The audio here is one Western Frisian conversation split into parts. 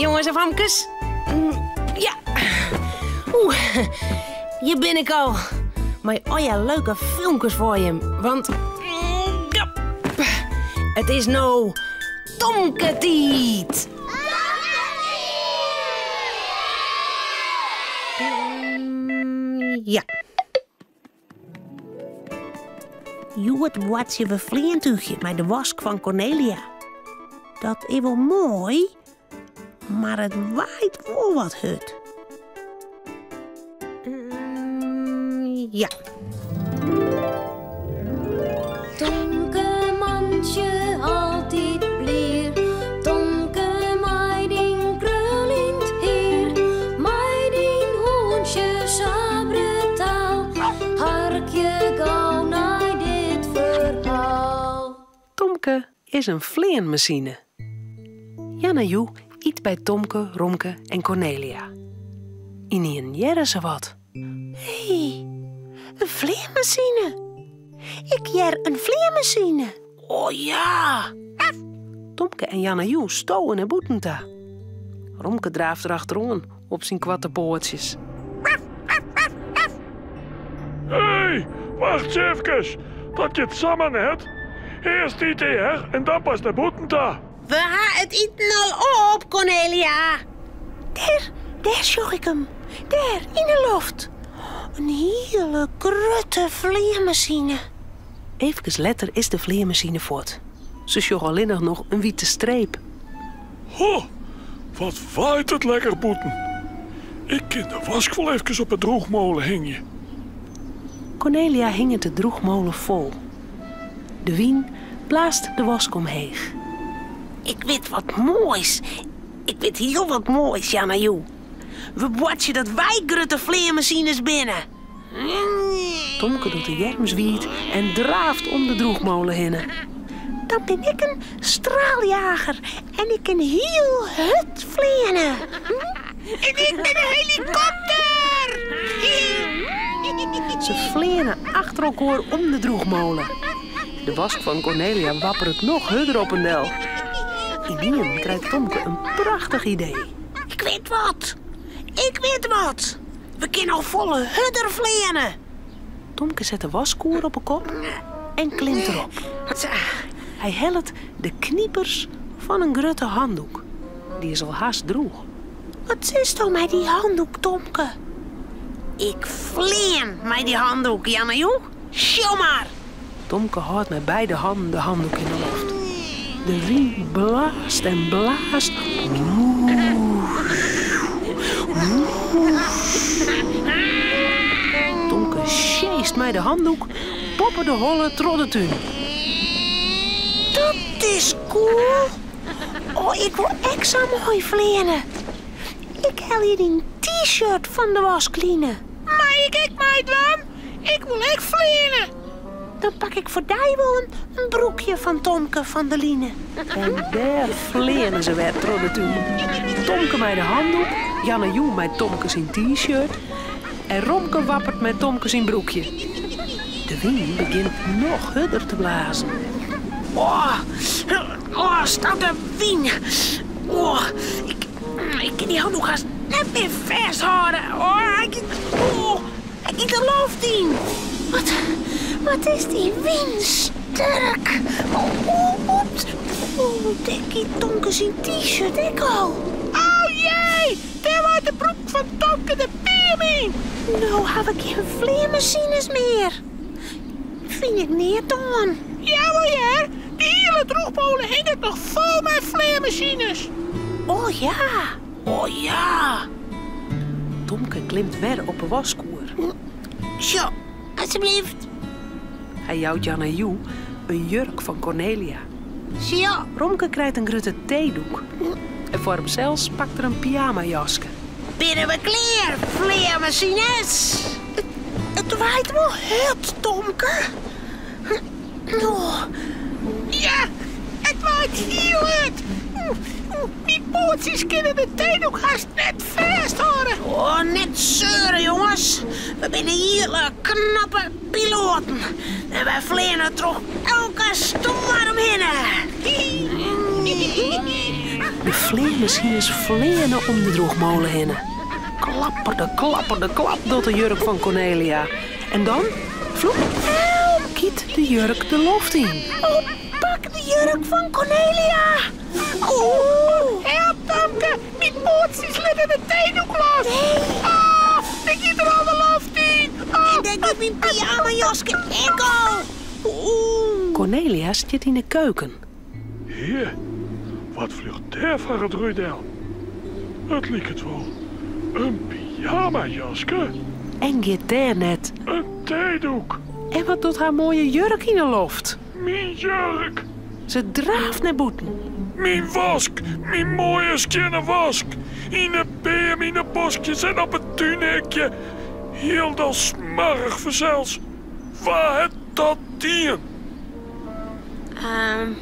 Jonges en famkes. Ja. Oeh, hjir bin ik al. Mei allegear leuke filmkes foar jim. Want it is no Tomke-tiid. Ja. Hjoed boartsje we fleantúchje mei de wask fan Cornelia. Dat is wol moai, mar it waait wol wat hurd. Ja. Tomke mantsje altyd blier, Tomke mei dyn kruljend hier, mei dyn hûntsje sa brutaal, harkje gau nei dit ferhaal. Tomke is in fleanmasine. Janna Joe yt by Tomke, Romke en Cornelia. Ynienen hearre se wat. Hé, in fleanmasine! Ik hear in fleanmasine! O ja! Tomke en Janna Joe stowe nei bûten ta. Romke draaft der achteroan op syn koarte poatsjes. Hé, wacht efkes, dat giet samar net. Earst ite hear en dan pas nei bûten ta. We ha it iten al op, Cornelia. Dêr, dêr sjoch ik him. Dêr, yn de loft. In hiele grutte fleanmasine. Efkes letter is de fleanmasine fuort. Se sjogge allinnich noch in wite streep. Ho, wat waait it lekker bûten. Ik kin de wask wol efkes op 'e drûchmole hingje. Cornelia hinget de drûchmole fol. De wyn blaast de wask omheech. Ik wit wat moais. Ik wit hiel wat moais, Janna Joe. We boartsje dat wy grutte fleanmasines binne. Tomke docht de earms wiid en draaft om de drûchmole hinne. Dan bin ik in straaljager en ik kin hiel hurd fleane. En ik bin in helikopter! Se fleane achter elkoar om de drûchmole. De wask fan Cornelia wapperet noch hurder op en del. Ynienen krijt Tomke in prachtich idee. Ik wit wat! Ik wit wat! We kinne al folle hurder fleane. Tomke set de waskkoer op 'e kop en klimt derop. Hy hellet de knipers fan in grutte handoek. Dy is al hast drûch. Wat silsto mei dy handoek, Tomke? Ik flean mei dy handoek, Janna Joe. Sjoch mar! Tomke hâldt mei beide hannen de handoek yn 'e loft. De wyn blaast en blaast. Tomke sjeest mei de handoek boppe de holle troch de tún. Dat is cool! Oh, ik wol ek sa moai fleane. Ik helje dyn T-shirt fan de waskline. Mei ik ek meidwaan? Ik wol ek fleane. Dan pak ik foar dy wol in broekje fan Tomke fan de line. En dêr fleane se wer troch de tún. Tomke mei de handoek, Janna Joe mei Tomke syn T-shirt en Romke wappert mei Tomke syn broekje. De wyn begjint noch hurder te blazen. Oh, oh, stoute wyn. Oh, ik, ik kin dy handoek hast net mear fêsthâlde. Oh, ik, oh, ik giet de loft yn. Wat, wat is dy wyn sterk. Oh, oh, oeps. Oh, dêr giet Tomke syn T-shirt ek al. Oh jee, dêr waait de broek fan Tomke de beam yn. No haw ik gjin fleanmasines mear. Fyn ik neat oan. Jawol hear, de hiele drûchmole hinget noch fol mei fleanmasines. Oh ja, oh ja. Tomke klimt wer op 'e waskkoer. Sjoch, asjebleaft. Hy jout Janna Joe in jurk fan Cornelia. Sjoch. Romke krijt in grutte teedoek. En foar himsels pakt er in pyjamajaske. Binne we klear, fleanmasines? It waait wol hurd, Tomke. Oh. Ja, it waait hiel hurd. Myn poatsjes kinne de teedoek hast net fêsthâlde. Oh, net seure, jonges. We binne hiele knappe piloaten. En wy fleane troch elke stoarm hinne. De fleanmasines fleane om de drûchmole hinne. Klapperde, klapperde, klap docht de jurk fan Kornelia. En dan, floep, giet de jurk de loft yn. Oh, pak de jurk fan Kornelia! Oh, help Tomke, myn poatsjes litte de teedoek los. Oh, ik giet der al de loft yn. Oh. En dêr giet myn pyjamajaske ek al. Oeh. Kornelia stiet yn 'e keuken. Hear, wat fljocht dêr foar it rút del? It liket wol in pyjamajaske. En giet dêr net. In teedoek. En wat docht har moaie jurk yn 'e loft? Myn jurk! Se draaft nei bûten. Myn wask, myn moaie skjinne wask! Yn 'e beam, yn 'e boskjes en op it túnhekje. Hielendal smoarch fansels. Wa hat dat dien? Ehm,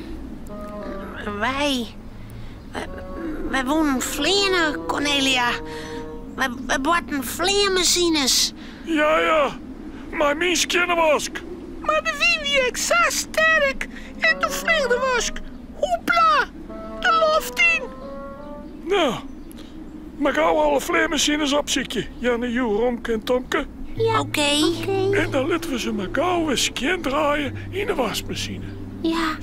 wy. Wy woenen fleane, Kornelia. Wy boarten fleanmasines. Ja, ja, mei myn skjinne wask. Mar de wyn wie ek sa sterk en doe fleach de wask, hoepla, de loft yn. No, mar gau alle fleanmasines opsykje, Janne, Joe, Romke en Tomke. Ja, Oké. En dan litte we se mar gau wer skjin draaie yn de waskmasine. Ja.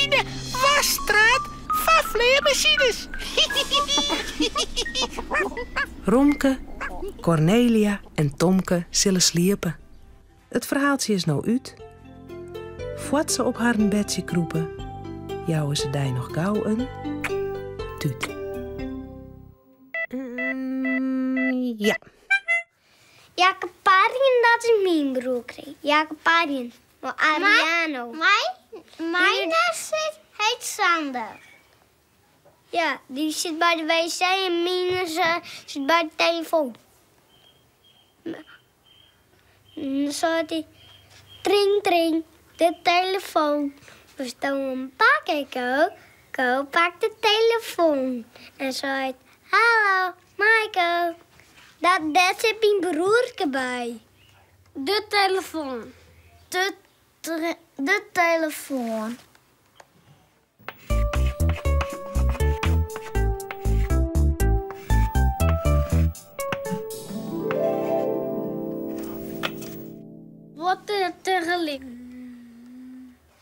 Yn de wasstraat foar fleanmasines. Romke, Kornelia en Tomke sille sliepe. It ferhaaltsje is no út. Foar't se op harren bedsje krûpe, jouwe se dy noch gau in tút. Ja. Jacob Arjen, dat is myn broerke. Jacob Arjen. Mar Ariano. Myn heet Sander. Ja, dy sit by de WC en myne sit by de telefoan. Dan seit hy, Tring, tring, de telefoan. Dus dan pak ik ook, Ko pakt de telefoan en seit, Hallo, Michael. Dat, dêr sit myn broerke by. De telefoan. De, de telefoan. Wat tegelyk.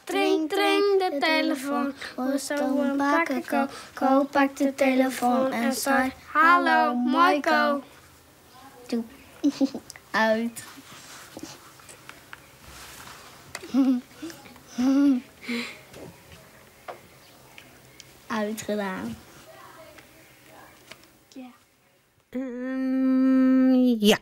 Tring, tring, de telefoan. Wolsto in pakke, Ko? Ko pakt de telefoan en sei, Hallo, Maiko. Doe. Uit. Uitgedaan. Ja. Ja.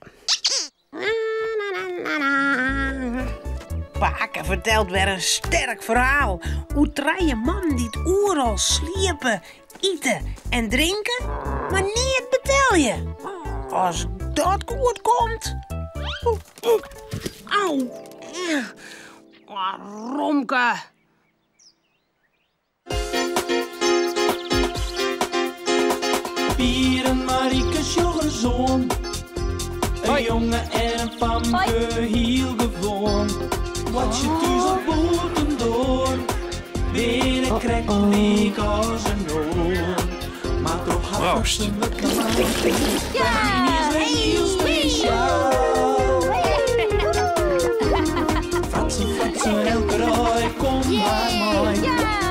Pake fertelt wer in sterk ferhaal oer trije mannen dy't oeral sliepe, ite en drinke, mar neat betelje. As dat goed komt. Au! Romke! Pier en Marike sjogge ris oan. In jonge en in famke, hiel gewoan. Boartsje thús of bûtendoar, binne krekt lyk as in oar. Mar troch har Proost. wurdt is wer hiel spesjaal. Fratsen, fratsen, elke dei, kom mar mei.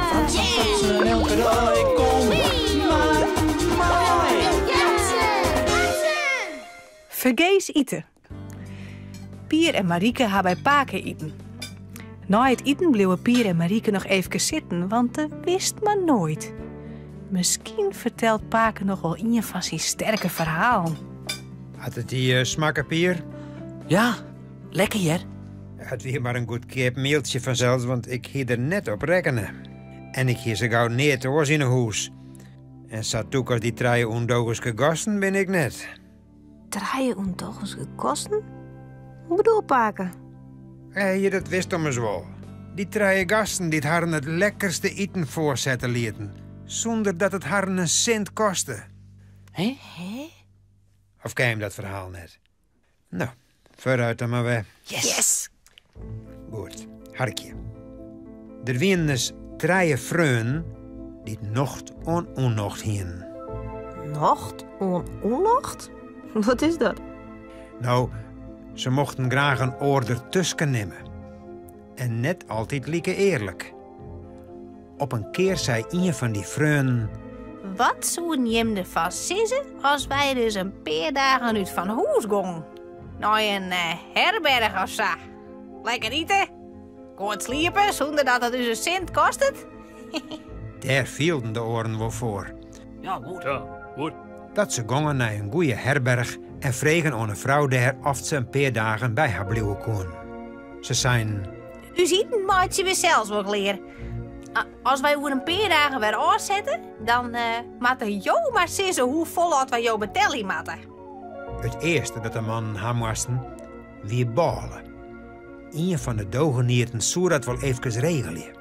Fratsen, fratsen, elke dei, kom mar mei. Fergees ite. Pier en Marike ha by pake iten. Nei it iten bliuwe Pier en Marike noch eefkes sitten, want de wist mar noait. Miskien fertelt pake noch wol ien fan syn sterke ferhalen. Hat it dy smakke, Pier? Ja, lekker hear. It wie mar in goedkeap mieltsje fansels, want ik hie der net op rekkene. En ik hie sa gau neat oars yn 'e hûs. En sa tûk as dy trije ûndogenske gasten bin ik net. Trije ûndogenske gasten? Hoe bedoel pake? Ja, dat witst ommers wol. Dy trije gasten dy't harren it lekkerste iten foarsette lieten, sûnder dat it harren in sint koste. Hé? Of ken jim dat ferhaal net? No, foarút dan mar wer. Yes! Goed, harkje. Der wienen ris trije freonen. dy't nocht oan ûnnocht hienen. Nocht oan ûnnocht? Wat is dat? No, se mochten graach in oar dertusken nimme. En net altyd like earlik. Op in kear sei ien fan dy freonen. Wat soenen jim derfan sizze as wy ris in pear dagen út fan hûs gongen? Nei in herberch of sa. Lekker ite, goed sliepe sûnder dat it ús in sint kostet. Dêr fielden de oaren wol foar. Ja, goed. Ja, goed. Dat se gongen nei in goeie herberch en fregen oan 'e frou dêr oft se in pear dagen by har bliuwe koenen. Se seinen. Us iten meitsje we sels wol klear. As wy oer in pear dagen wer ôfsette, dan moatte jo mar sizze hoefolle oft wy jo betelje moatte. It earste dat de mannen ha moasten, wie bôle. Ien fan de dogenieten soe dat wol eefkes regelje.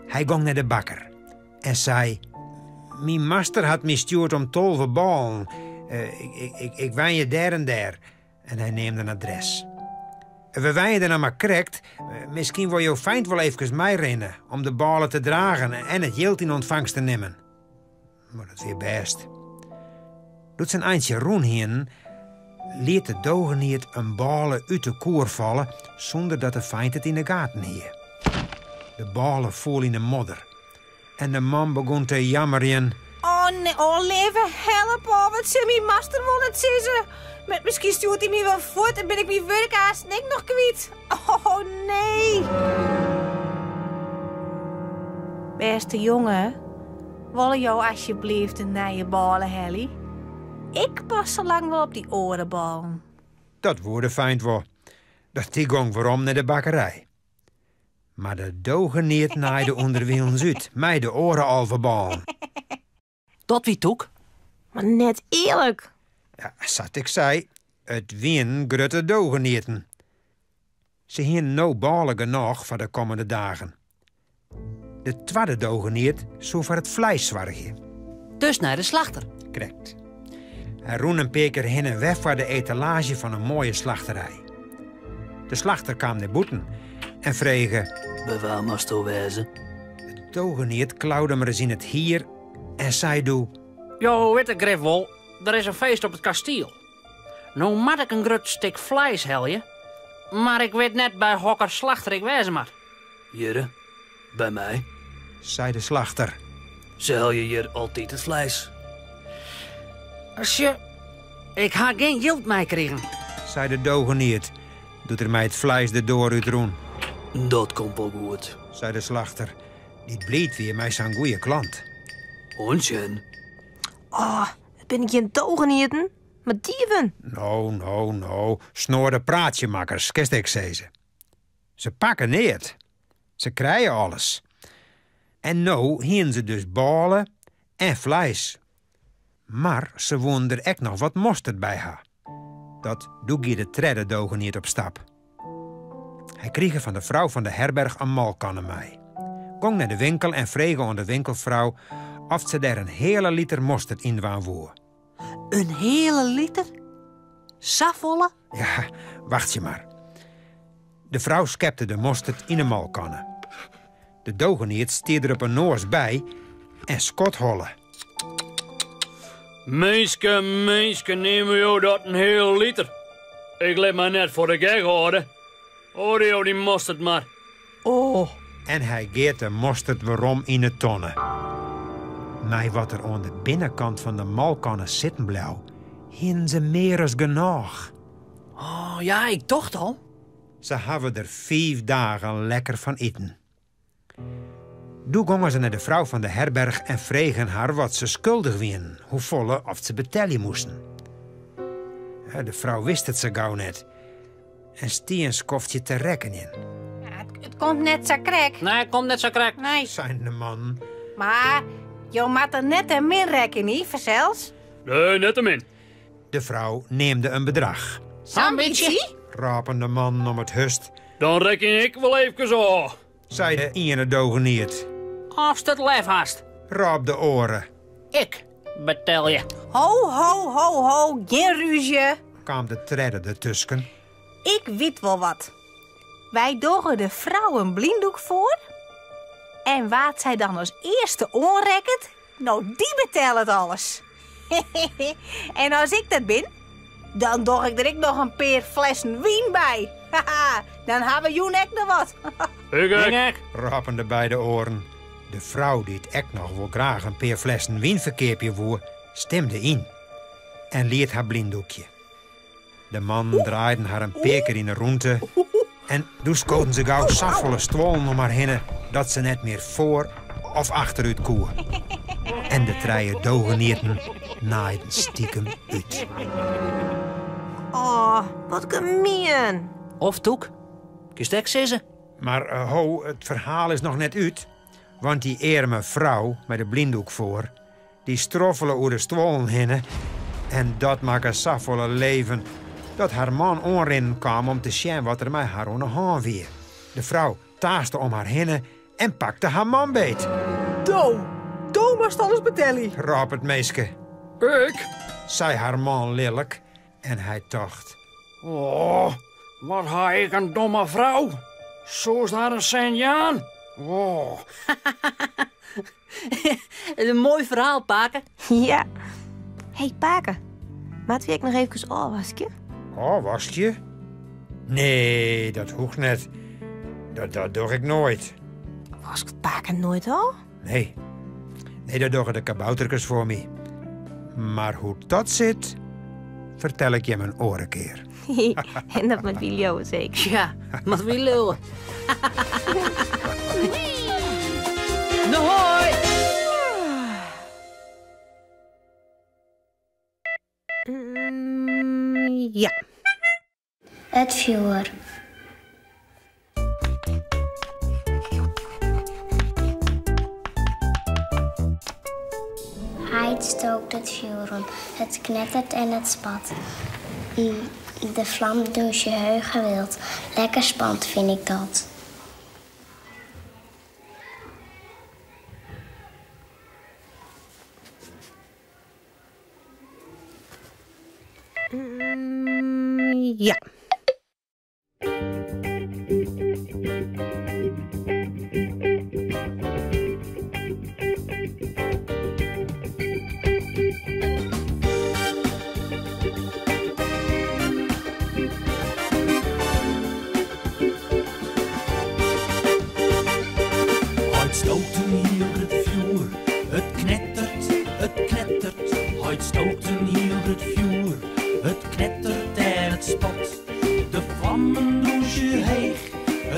Hy gong nei de bakker en sei: Myn master hat my stjoerd om 12 bôlen. Ik wenje dêr en dêr. En hy neamde in adres. We wenje der noch mar krekt. Miskien wol jo feint wol eefkes meirinne om de bôle te dragen en it jild yn ûntfangst te nimmen. Mar dat wie bêst. Doe't se in eintsje rûn hienen, liet de dogeniet in bôle út de koer falle sûnder dat de feint it yn de gaten hie. De bôle foel yn de modder en de man begûn te jammerjen. Oh nee, oh leave help, oh, wat sil myn master wol net sizze? Miskien stjoert hy my wol fuort en bin ik myn wurk aansten ek noch kwyt. Oh nee. Bêste jonge, wolle jo asjebleaft in nije bôle helje? Ik pas sa lang wol op dy oare bôlen. Dat woe de feint wol. Dat dy gong werom nei de bakkerij. Mar de dogeniet naaide ûnderwilens út mei de oare 11 bôlen. Dat wie tûk. Mar net earlik. Ja, sa't ik sei, it wienen grutte dogenieten. Se hienen no bôle genôch foar de kommende dagen. De twadde dogeniet soe foar it fleis soargje. Dus nei de slachter. Krekt. Hy rûn in pear kear hinne en wer foar de etalaazje fan in moaie slachterij. De slachter kaam nei bûten en frege... By wa moatsto wêze? De dogeniet klaude him ris yn it hier en sei doe... Jo witte grif wol, der is in feest op it kastiel. No moat ik in grut stik fleis helje, mar ik wit net by hokker slachter ik wêze moat. Hjirre, by my. Sei de slachter. Se helje hjir altyd it fleis. Sjoch, ik ha gjin jild meikrigen. Sei de dogeniet, doe't er mei it fleis de doar útrûn. Dat komt wol goed. Sei de slachter, dy't bliid wie mei sa'n goeie klant. Oant sjen. Oh, it binne gjin dogenieten, mar dieven. No, no, no, snoade praatsjemakkers, kinst ek sizze. Se pakke neat. Se krije alles. En no hienen se dus bôle en fleis. Mar se woenen der ek noch wat mosterd by ha. Dat doe gie de tredde dogeniet op stap. Hy krige fan de frou fan de herberch in molkkanne mei. Gong nei de winkel en frege oan de winkelfrou oft se der in heale liter mosterd yn dwaan woe. In heale liter? Safolle? Ja, wachtsje mar. De frou skepte de mosterd yn 'e molkkanne. De dogeniet stie der op 'e noas by en skotholle. Minske, minske, neame jo dat in heale liter? Ik lit my net foar de gek hâlde. Hâlde jo dy mosterd mar. Oh. En hy geat de mosterd werom yn 'e tonne. Mei wat der oan de binnenkant fan de molkkanne sitten bleau, hienen se mear as genôch. Oh ja, ik tocht al. Se hawwe der 5 dagen lekker fan iten. Doe gongen se nei de frou fan de herberch en fregen har wat se skuldich wienen, hoefolle oft se betelje moasten. De frou wist it sa gau net en stie in skoftsje te rekkenjen. Ja, it komt net sa krekt. Nee, it komt net sa krekt. Nee. Seinen de mannen. Mar jo moatte net te min rekkenje, fansels. Nee, net te min. De frou neamde in bedrach. Sa'n bytsje? Rôpen de mannen om it hurst. Dan rekken ik wol eefkes ôf. Sei de iene dogeniet. Ast it lef hast. Rôp de oare. Ik betelje. Ho, ho, ho, ho, gjin rúzje. Kaam de tredde dertusken. Ik wit wol wat. Wy dogge de frou in blyndoek foar. En wa't sy dan as earste oanrekket, no dy betellet alles. En as ik dat bin, dan doch ik der ek noch in pear flessen wyn by. Haha, dan ha we jûn ek noch wat. Ik ek. Rôpen de beide oaren. De frou dy't ek noch wol graach in pear flessen wyn ferkeapje woe, stimde yn en liet har blyndoekje. De mannen draaiden har in pear kear yn 'e rûnte en doe skoden se gau safolle stuollen om har hinne dat se net mear foar of achterút koe. En de trije dogenieten naaiden stikem út. Oh, wat gemien! Of tûk, kinst ek sizze. Mar ho, it ferhaal is noch net út, want dy earme frou mei de blyndoek foar, dy stroffele oer de stuollen hinne en dat makke safolle leven dat har man oanrinnen kaam om te sjen wat der mei har oan 'e hân wie. De frou taaste om har hinne en pakte har man beet. Do, do moatst alles betelje! Rôp it minske. Ik? Sei har man lilk en hy tocht. Oh, wat ha ik in domme frou. Soest har in sint jaan? Oh. In moai ferhaal, pake. Ja. Hey, pake. Moatte wy ek noch eefkes ôfwaskje? Ôfwaskje? Nee, dat hoecht net. Dat, dat doch ik noait. Wasket pake noait ôf? Nee. Nee, dat dogge de kabouterkes foar my. Mar hoe't dat sit, fertel ik jim in oare kear. En dat moat wy leauwe seker. Ja, moat wy leauwe. No hoi! Ja. It fjoer. Heit stookt it fjoer oan. It knettert en it spat. De flammen dûnsje heech en wyld. Lekker spannend fyn ik dat. Ja. Heit stookt in hiel grut fjoer, it knettert, it knettert. Heit stookt in hiel grut fjoer, it knettert en it spat. De flammen dûnsje heech,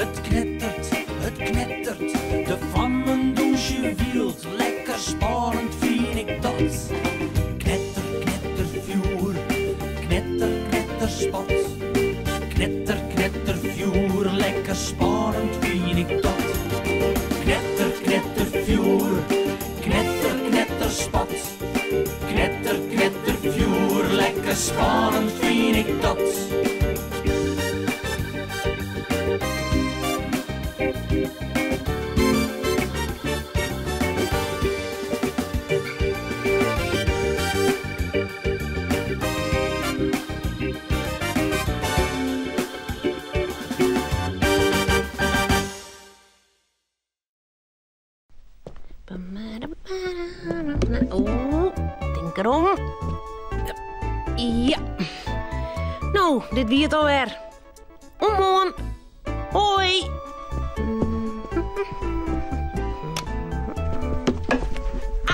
it knettert, it knettert. De flammen dûnsje wyld, lekker spannend fyn ik dat. Knetter, knetter, fjoer, knetter, knetter, spat. Knetter, knetter, fjoer, lekker spannend fyn ik dat. Knetter, knetter, fjoer, knetter, knetter, spat. Knetter, knetter, fjoer, lekker spannend fyn ik dat. Oeh, tink derom. Ja. No, dit wie it alwer. Oant moarn. Hoi.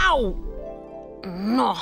Au. No.